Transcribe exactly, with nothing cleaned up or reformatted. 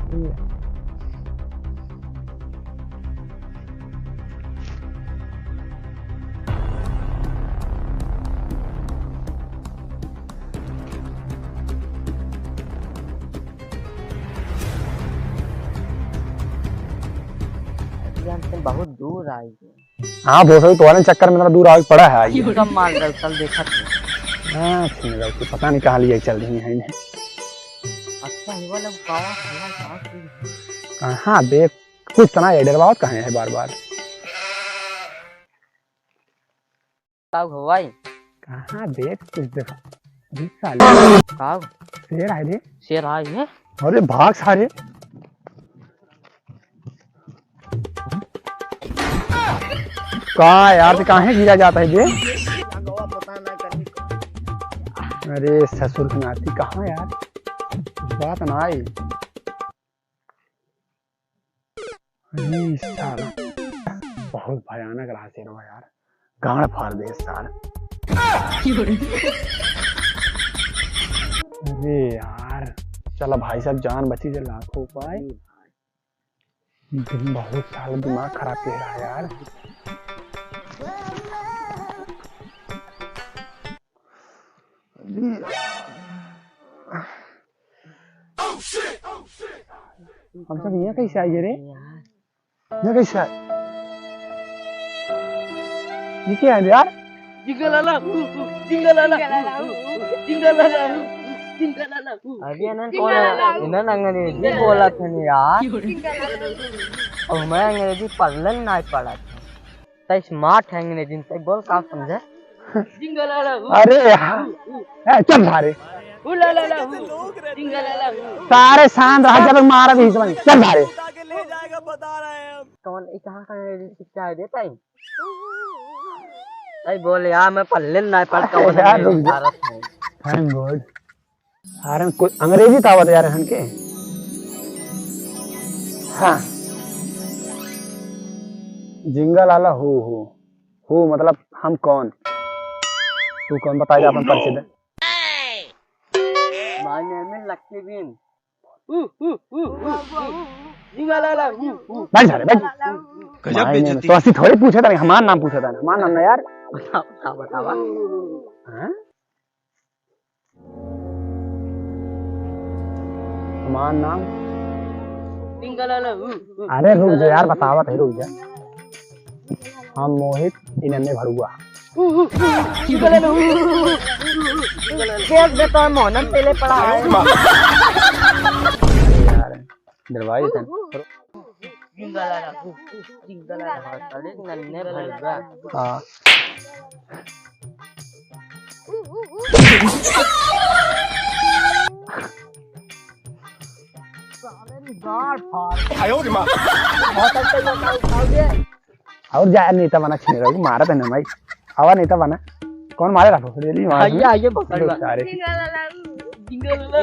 अरे, हम तो बहुत दूर आ गए। हाँ, भोसड़ी तोहरे चक्कर में इतना दूर आवे के पड़ा है, आई। कब मार रहे, कल देखा था। हाँ, छिन रहे, पता नहीं कहाँ लिए चल रही हैं इन्हें। अच्छा, ये वाला गाँव है, कहाँ से? कहाँ बे? कुछ तो ना, ये डरवावत कहाँ है बार बार? का हो भाई? कहाँ बे? कुछ देखा। जी साले। का? शेर आए रे। शेर आए है? अरे भाग सारे। का यार, ते काहे गिरा जाता है बे? अरे ससुर की नाती, कहाँ यार? बात ना आई। अरे साला, बहुत भयानक रहा शेरवा यार, गांड फाड़ दे सार। अरे यार, चला भाई साहब, जान बची जे लाखों उपाय। दिन बहुत साला दिमाग खराब कर रहा है यार। हम सब यहाँ कैसे आइए रे? यहाँ कैसे आए? ये क्या है यार? जिंगलाला हू, हू, जिंगलाला हू, हू, जिंगलाला हू, हू, जिंगलाला हू। अरे इन्हन कौन है? इन्हन अंग्रेजी बोलत हन यार। और मैं अंग्रेजी पढ़लन नाहीं पढ़त हूँ। तै smart है अंग्रेजी में, तै बोल का समझे? अरे यार, ए, चुप सारे। सारे शांत रहा, जब मारा भी समझ। चल सारे। कौन, ई कहाँ का अंग्रेजी सीख के आए रे तै? तै बोल यार, मैं पढ़ले ना पढ़, अरे कौन यार, अंग्रेजी रुक जा। भारत है? Thank God। सारे कुछ अंग्रेजी त आवत यार इनके। हाँ। जिंगलाला हू हू। हू मतलब हम कौन? तू कौन, बताइ जा अपन परिचय दे। My name is Lucky Bean। हू, हू, हू, हू, हू। जिंगलाला हू, हू। बैठ जा रे, बैठ। गजब बेइज्जती। तो ऐसी थोड़ी पूछा था, हमार नाम पूछा था, हमार नाम ना यार। बताओ, बताओ, बताओ। हाँ? हमार नाम? अरे रुक जा यार, बतावत है, रुक जा। हम मोहित, ई नन्हे भड़ुआ। देख बे, तो मोहनम पेले पड़ा है। यार, डरवाई थे। जिंगलाला, जिंगलाला, साले नन्हे भड़ुआ। हाँ। और जा, नेता बना छिन रहा, मारा था ना भाई। आवा नेता बना। कौन मारे रहा? भोसड़ी वाली मारा था ना? आइए, आइए, भोसड़ी वाला। सारे। जिंगलाला।